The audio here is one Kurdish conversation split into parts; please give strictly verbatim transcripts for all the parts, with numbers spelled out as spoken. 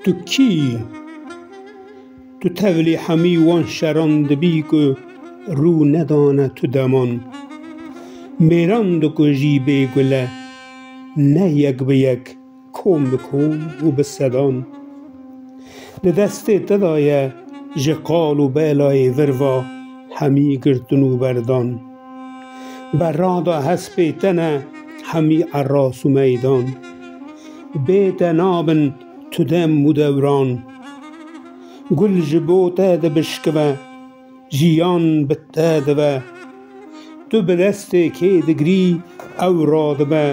Tu kî yî? Tu tevlî hemî wan şeran dibî ku rû nedane tu deman. Mêran dikujî bê gule, ne yek bi yek, kom bi kom û bi sedan. Di destê te de ye ji qal û belayê vir ve hemî girtin û berdan. Berada hespê te ne hemî eras û meydan. Bê te nabin tu dem û dewran. Gul ji bo te dibişkive, jiyan bi te dibe. Tu bi destê kê digirî, ew radibe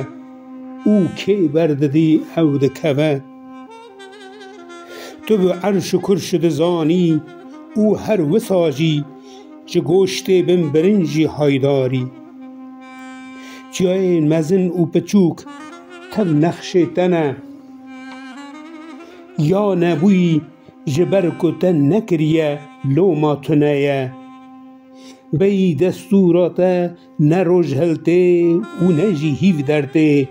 û kê berdidî, ew dikeve. Tu bi erş û kurş dizanî û her wisa jî ji goştê bin birinc jî haydarî. Çiyayên mezin û piçûk tev nexşê te ne. Ya nebûyî ji ber ku te nekiriye, loma tune ye. Beyî destûra te ne roj hiltê û ne jî hîv dertê.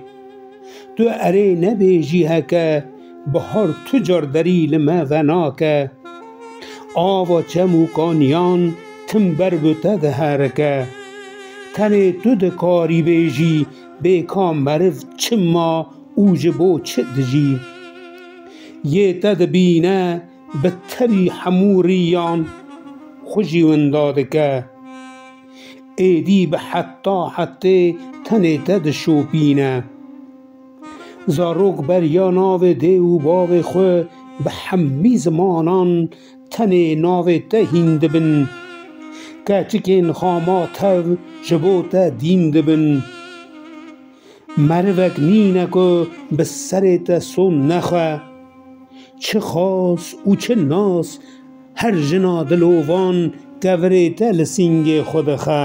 Tu erê nebêjî heke, bihar tu car derî li me venake. Ava çem û kaniyan tim ber bi te diherike. Tenê tu dikarî bêjî, bê ka meriv çima û ji bo çi dijî? Yê te dibîne bi tevî hemû riyan xwe jî winda dike. Êdî bi heta hetê tenê te dişopîne. Zarok beriya navê dê û bavê xwe bi hemî zimanan tenê navê te hîn dibin. Keçikên xama tev ji bo te dîn dibin. Merivek nîne ku bi serê te son nexwe. Çi xas û çi nas, her jina dilovan kevirê te li sîngê xwe dixe.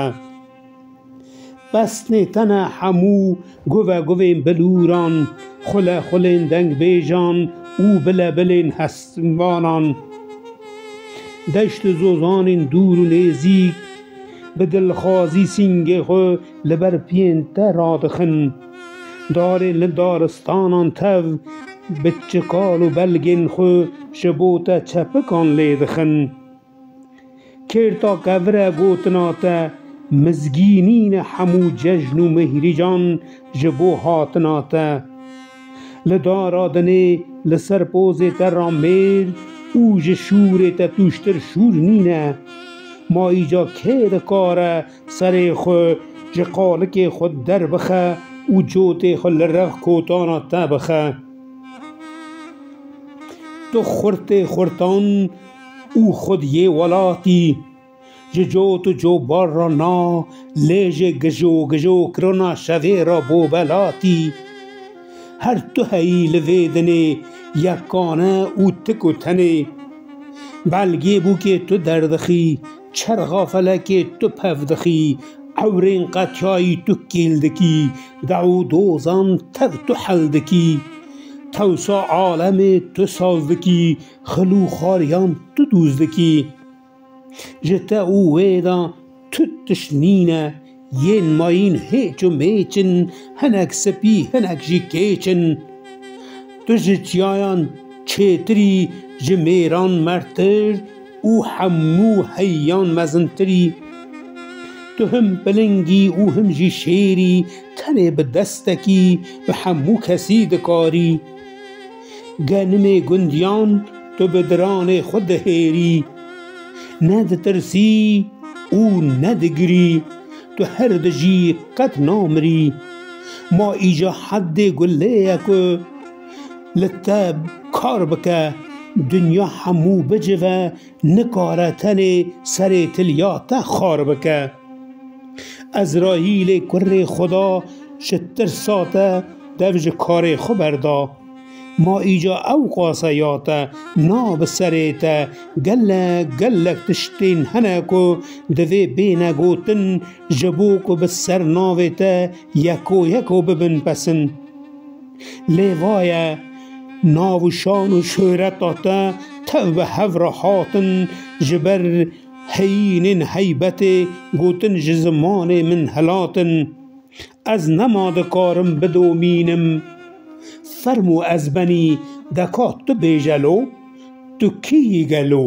Pesnê te ne hemû guve guvên bilûran, xule xulên dengbêjan û bile bilên hesvanan. Deşt û zozanên dûr û nêzîk, bi dilxwazî sîngê xwe li ber piyên te radixin. Darên li daristanan tev bi çikal û belgên xwe ji bo te çepikan lê dixin. Kêrta kevir e gotina te, mizgînî ne hemû cejn û mihrîcan ji bo hatina te. Li dara dinê li ser pozê te ramêr û ji şûrê te tûştir şûr nîne. Ma îca kê dikare serê xwe ji qalikê xwe derbixe û cotê xwe li rex kotana te bixe? Tu xurtê xurtan û xwediyê welatî, ji cot û cobar re na, lê ji gijo gijo kirina şevê re bo belatî. Her tu heyî li vê dinê, yekane û tik û tenê. Belgê bûkê tu derdixî, çerxa felekê tu pev dixî, ewrên qetiyayî tu kêl dikî, dew û dozan tev tu hel dikî. Tewsa alemê tu saz dikî, xil û xariyan tu dûz dikî. Ji te û wê de tu tişt nîne, yên mayîn hêç û mêç in, hinek spî, hinek jî kêç in. Tu ji çiyayan çêtirî, ji mêran mertir û hemû heyan mezintirî. Tu him pilingî û him jî şêrî, tenê bi destekî bi hemû kesî dikarî. Genimê gundiyan tu bi diranê xwe dihêrî. Ne ditirsî û ne digirî, tu her dijî qet namirî. Ma îca heddê gulê ye ku li te kar bike, dinya hemû bicive, nikare tenê serê tiliya te xar bike. Ezraîlê kurê Xuda ji tirsa te dev ji karê xwe berda. Ma îca ew qase ya te na bi serê te, gelek gelek tiştên hene ku divê bêne gotin, ji bo ku bi ser navê te yeko yeko bibin pesin. Lê vaye, nav û şan û şohreta te tev bi hev re hatin, ji ber heyînên heybetê gotin ji zimanê min hilatin. Ez nema dikarim bidomînim. Fermû ez benî Deka tu bêje lo, tu kî yî gelo?